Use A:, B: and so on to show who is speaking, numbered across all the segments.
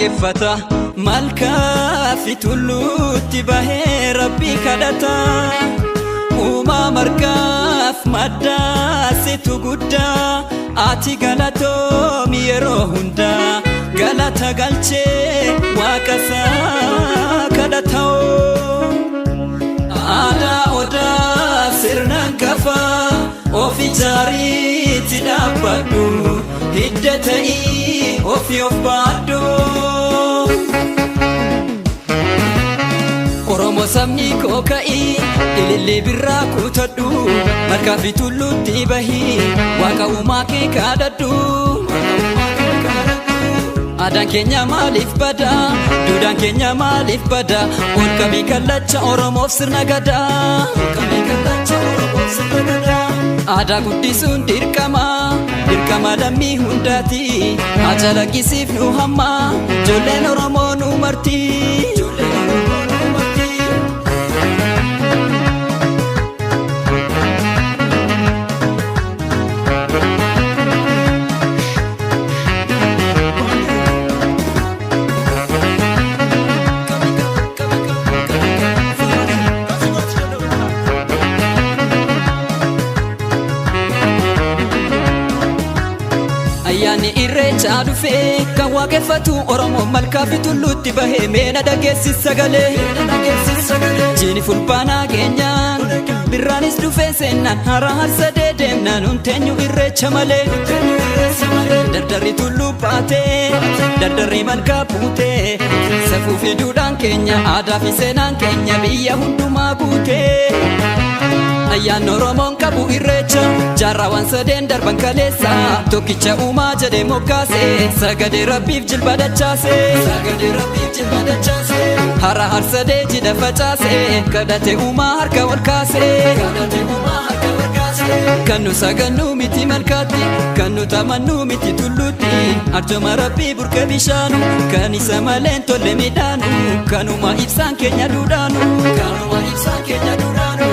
A: Waaqeffata malkaa fi tulluutti bahee Rabbii kadhata. Uumaa margaaf maddaa situ guddaa, ati galatoomi yeroo hundaa, galata galchee Waaqa isaa kadhata'oo. Aadaa odaa sirnaan kafaa of ijaariitti dhaabbadhu, hidda ta'ii ofii of baadhu. Oromoo sabni koo ka'ii, ilillee birraa kutadhu, malkaa fi tulluutti bahii Waaqa uumaa kee kadhadhu. Aadaan keenya maaliif bada? Duudhaan keenya maaliif bada? Ol qabii kallacha Oromoof sirna gadaa. Ol qabii kallacha Oromoof sirna gadaa. Aadaa guddisuun dirqama, dirqama lammii hundaati. Haa calaqqisiif nu hamma, ijoolleen Oromoo nu marti. Ijoolleen Oromoo nu marti. Ayyaanni Irreechaa dhufee kan waaqeffatu Oromoo malkaa fi tulluutti bahee meena dhageessis sagalee. Jiini fulbaanaa keenyaan birraanis dhufee seenaan hara harsadee deemnaan hunteenyu irreecha malee. Dardarri tulluu baatee, dardarri malkaa buutee, safuu fi duudhaan keenya, aadaa fi seenaan keenya biyya hundumaa guutee. Ayyaanni Oromoon qabu Irreecha, jaarraawwan sadeen darban kaleessa, tokkicha uumaa jedhee moggaase, sagadee Rabbiif jilba dachaase. Sagadee Rabbiif jilba dachaase. Hara harsadee jidha facaase, kadhate uumaa harka ol kaase. Kadhate uumaa harka ol kaase. Kan nu sagannu miti malkaatti, kan nu tamannu miti tulluutti, arjoma Rabbii burqa bishaanu, kan isa malee hin tolle midhaanu, kanuma ibsaan keenya duudhaanu. Kanuma ibsaan keenya duudhaanu.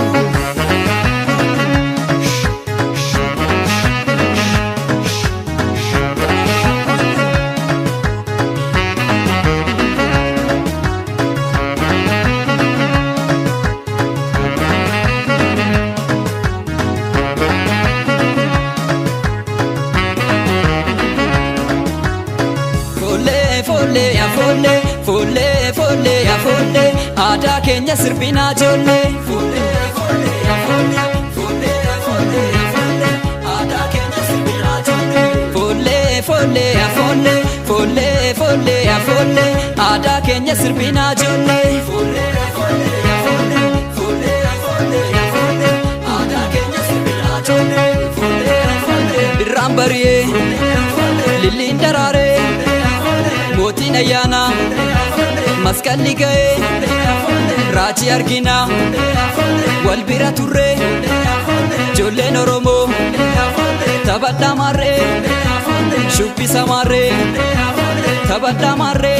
A: Foollee foollee yaa foollee, foollee foollee yaa foollee, aadaa keenya sirbinaa ijoollee. Foollee foollee yaa foollee, foollee foollee yaa foollee, aadaa keenya sirbinaa ijoollee. Foollee foollee yaa foollee, foollee foollee yaa foollee, aadaa keenya sirbinaa ijoollee. Foollee foollee yaa foollee, foollee foollee yaa foollee, aadaa keenya sirbinaa ijoollee. Foollee foollee birraan bari'ee, lilliin daraaree, mootiin ayyaanaa masqalli ga'ee, raajii arginaa wal bira turree, ijoolleen Oromoo taphadhaa maarree, shubbisa maarree, taphadhaa maarree.